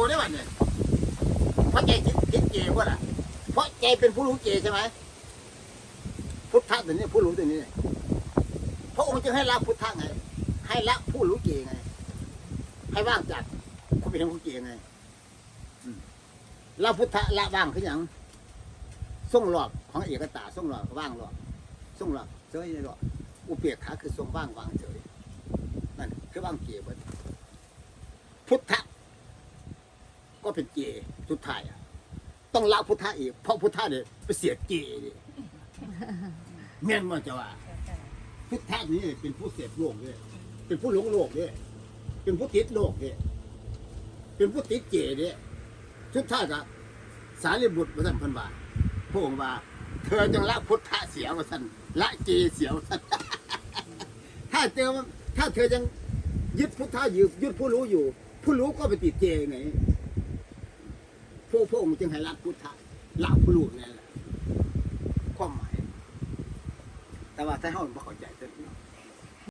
ບໍ່ໄດ້ວ່ານີ້ ເພາະໃຈຕິດເກບໍ່ລະ? ເພາະໃຈເປັນຜູ້ຮູ້ເກໃຊ່ໄໝ? ພຸດທະຕົວນີ້ ຜູ້ຮູ້ຕົວນີ້ ພະອົງຈຶ່ງໃຫ້ລະພຸດທະໄງ ໃຫ້ລະຜູ້ຮູ້ເກໄງ ໃຫ້ວ່າງຈາກຄວາມເປັນຜູ້ເກໄງ. ອືມ ລະພຸດທະ ລະວ່າງຄືຫຍັງ? ຊົງລອກຂອງເອກະຕາ ຊົງລອກ ວ່າງລອກ ຊົງລອກເສີຍລອກ ອຸເປກຂາຄືຊົງວ່າງ ວາງເສີຍ ນັ້ນຄືວ່າງເກເບິດ. ພຸດທະກໍເປັນເກ ສຸດທ້າຍອະ ຕ້ອງລະພຸດທະອີກ ເພາະພຸດທະນີ້ໄປເສບເກເດ້ ແມ່ນບໍ່ເຈົ້າວ່າ? ເຈົ້າ ພຸດທະນີ້ເປັນຜູ້ເສບໂລກເດ້ ເປັນຜູ້ຫຼົງໂລກເດ້ ເປັນຜູ້ຕິດໂລກເດ້ ເປັນຜູ້ຕິດເກເດ້. ສຸດທ້າຍກໍ ສາລີບຸດ ວ່າຊັ້ນ ເພິ່ນວ່າ ພະອົງວ່າ ເທີຈົ່ງລະພຸດທະເສຍ ວ່າຊັ້ນ ລະເກເສຍ ວ່າຊັ້ນ. ຖ້າເທີ ຖ້າເທີຍັງຍຶດພຸດທະຢູ່ ຍຶດຜູ້ຮູ້ຢູ່ ຜູ້ຮູ້ກໍໄປຕິດເກໄງ. ພວກ ພະອົງຈຶ່ງໃຫ້ລະພຸດທະ ລະຜູ້ຮູ້ນັ້ນແຫຼະ ຄວາມໝາຍ. ແຕ່ວ່າໄທເຮົາບໍ່ເຂົ້າໃຈເທື່ອ